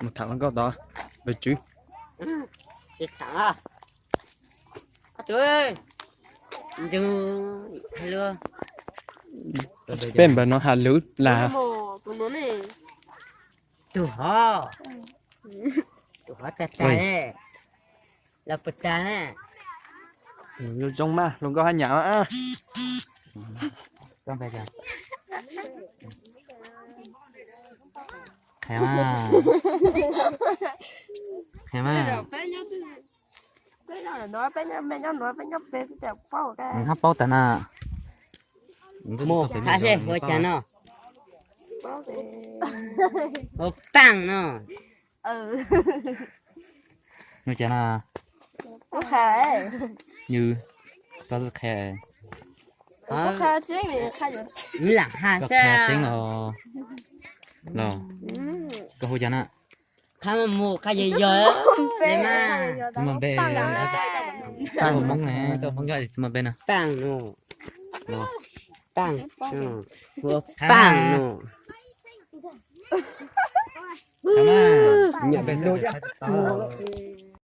Mus tham hluas nkauj tod, npawg Tswv. Tsis tham. Ob tug, ntsug hais lus. Peb npawg no has lus las. Tus hov, tus hov tag tag ne, los puas tag ne. Zoo zoo mas hluas nkauj hab nyam. Qhia mas, qhia mas. Nws hab paub tas na. Mus qha seb ua cas no. Ua paaj no. Ua cas no. Yus, koj qhia, lam has koj qhia tseeb los, los koj hu cas na. Qha mus qha yog yog, tsis muaj npe. Koj hu Hmoob ne, koj hu Hmoob koj tsis muaj npe no. Paaj no. Paaj, hu ua Paaj no. Nyam npe no.